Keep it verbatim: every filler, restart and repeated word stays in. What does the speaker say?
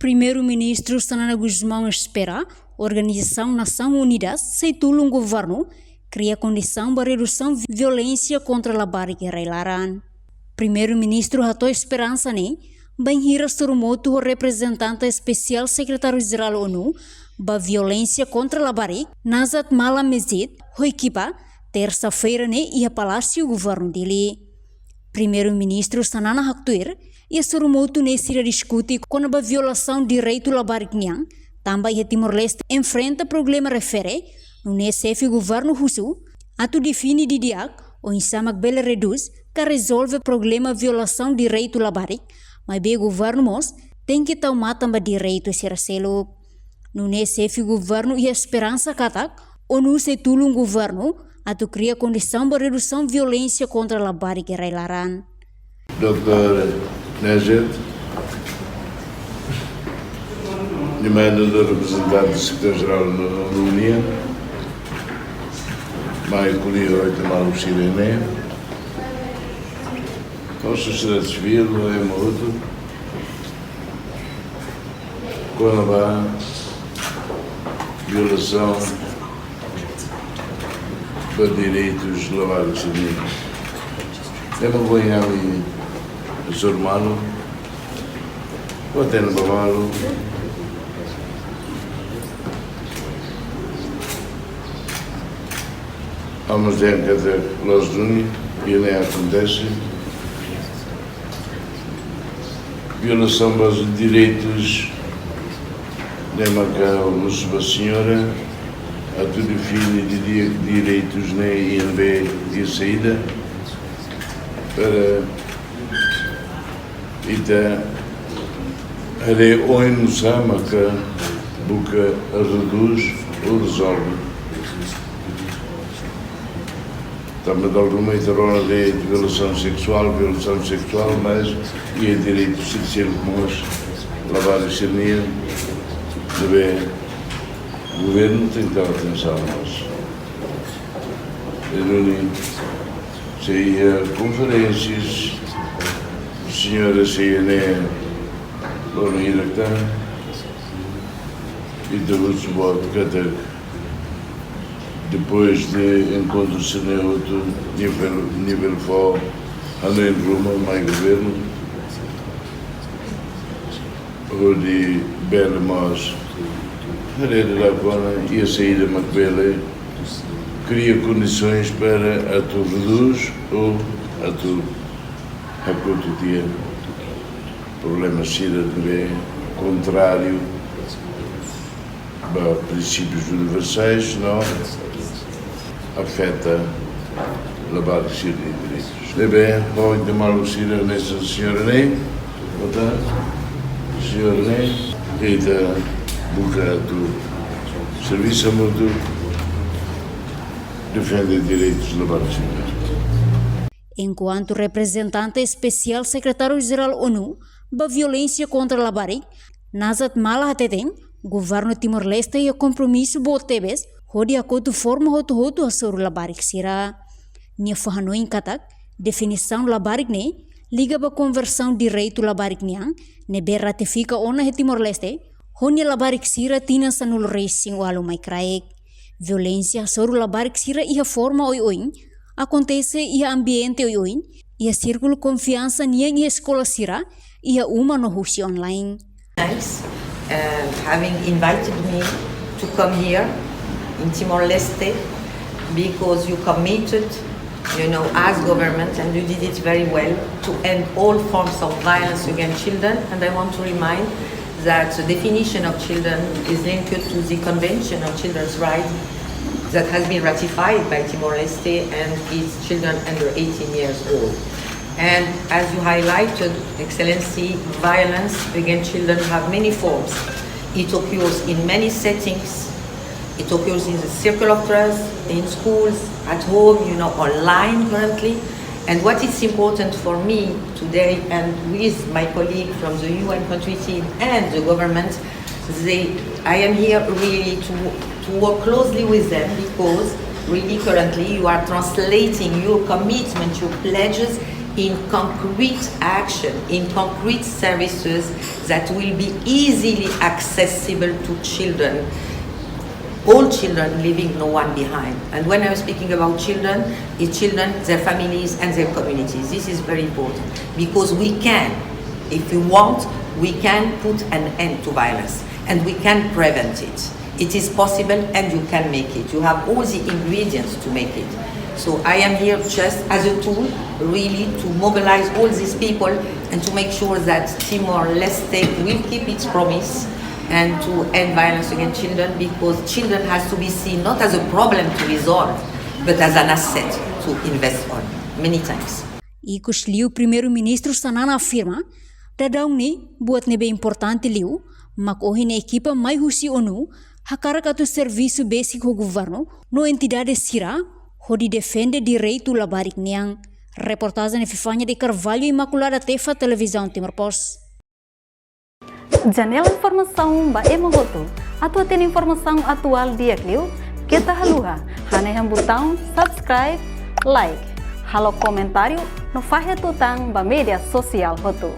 Primeiru-Ministru Xanana Gusmão espera Organizasaun Nasoins Unidas sei tulun governu kria kondisaun ba redusaun violénsia kontra labarik iha rai-laran. Primeiru-Ministru hato'o esperansa ne'e bainhira sorumutu ho reprezentante espesiál Sekretáriu-Jerál ONU ba violénsia kontra labarik, Nazat Malamizade, ho ekipa, tersa-feira ne'e iha Palásiu Governu Dili. Primeiru-Ministru Xanana haktuir, iha sorumutu ne'e sira diskute kona-ba violasaun direitu labarik nian, tanba iha Timor-Leste enfrenta problema refere, nune'e xefe governu husu atu define didi'ak oinsá mak bele redús ka rezolve problema violasaun direitu labarik, maibé governu mós tenke tau matan ba direitu sira seluk. Nune'e xefe governu iha esperansa katak ONU sei tulun governu atu kria kondisaun ba redusaun violénsia kontra labarik iha rai-laran. Doutór Najat, de mais doutór reprezentante Sekretáriu-Jerál ONU nian, mai ko'alia ho ita maluk sira ne'e, ho sosiedade sivíl, ho ema hotu, kona-ba violasaun ba direitus labarik sira-nian. Ema goian i sorumutu, o tena ba malu, amas den kata loos duni, i ne'e akontese. Violasaun ba direitus, ne'e maka husu ba señora atu define didi'ak direitus ne'e iha ne'ebé, iha saida, para ita haree oinsá maka buka redús ou rezolve. Tanba dala ruma ita rona de'it violasaun seksuál, violasaun seksuál, mas iha direitu sira seluk mós, labarik sira-nian, ne'ebé governu tenke tau atensaun mós. I nune'e sei iha konferénsias, señora sei iha ne'e, loron hirak tan, ita husu boot katak depois de enkontru sira-ne'e hotu, nivel, nivel fó, hanoin ruma mai governu, hodi bele mós haree dala ruma, iha saida mak bele kria kondisoens para atu redús ou atu hakotu tiha problema sira ne'ebé kontráriu ba prinsípius universais, no afeta labarik sira-nia direitus. Ne'ebé, ho ita maluk sira hanesan señora ne'e, ita, señora ne'e, ita buka atu servisu hamutuk, defende direitus labarik sira. Enkuantu reprezentante espesiál Sekretáriu-Jerál ONU ba violénsia kontra labarik, Nazat Mala hateten, governu Timor-Leste iha kompromisu boot tebes hodi hakotu forma hotu-hotu hasoru labarik sira. Nia fó hanoin katak definisaun labarik ne'e liga ba Konvensaun Direitu Labarik nian, ne'ebé ratifika ona iha Timor-Leste ho nia labarik sira tinan sanulu-resin-ualu mai kraik. Violénsia hasoru labarik sira iha forma oioin, akontese iha ambiente oioin, iha sírkulu konfiansa nian, iha eskola sira, iha uma no husi online. Thanks, uh, having invited me to come here in Timor-Leste, because you committed, you know, as government, and you did it very well, to end all forms of violence against children. And I want to remind that the definition of children is linked to the Convention on Children's Rights that has been ratified by Timor-Leste and its children under eighteen years old. And as you highlighted, Excellency, violence against children have many forms. It occurs in many settings. It occurs in the circle of trust, in schools, at home, you know, online currently. And what is important for me today, and with my colleague from the U N country team and the government, they, I am here really to, to work closely with them, because really currently you are translating your commitment, your pledges in concrete action, in concrete services that will be easily accessible to children, all children leaving no one behind. And when I'm speaking about children, it's children, their families, and their communities. This is very important because we can, if we want, we can put an end to violence and we can prevent it. It is possible and you can make it. You have all the ingredients to make it. So I am here just as a tool, really, to mobilize all these people and to make sure that Timor-Leste will keep its promise and to end violence against children, because children has to be seen not as a problem to resolve, but as an asset to invest on. Many thanks. Ikus liu, Primeiru-Ministru Xanana afirma, daudaun ne'e buat ne'ebé importante liu, mak ohin ekipa mai husi ONU hakarak atu servisu besik ho governu no entidade sira hodi defende direitu labarik nian. Reportajen Epifania de Carvalho, Imaculada Tefa, Televizaun Timor Post. Janela informasaun ba ema hotu. Atu hatene informasaun atuál di'ak liu, keta haluha hanehan butaun subscribe, like, halo komentáriu no fahe tutan ba média sosiál hotu.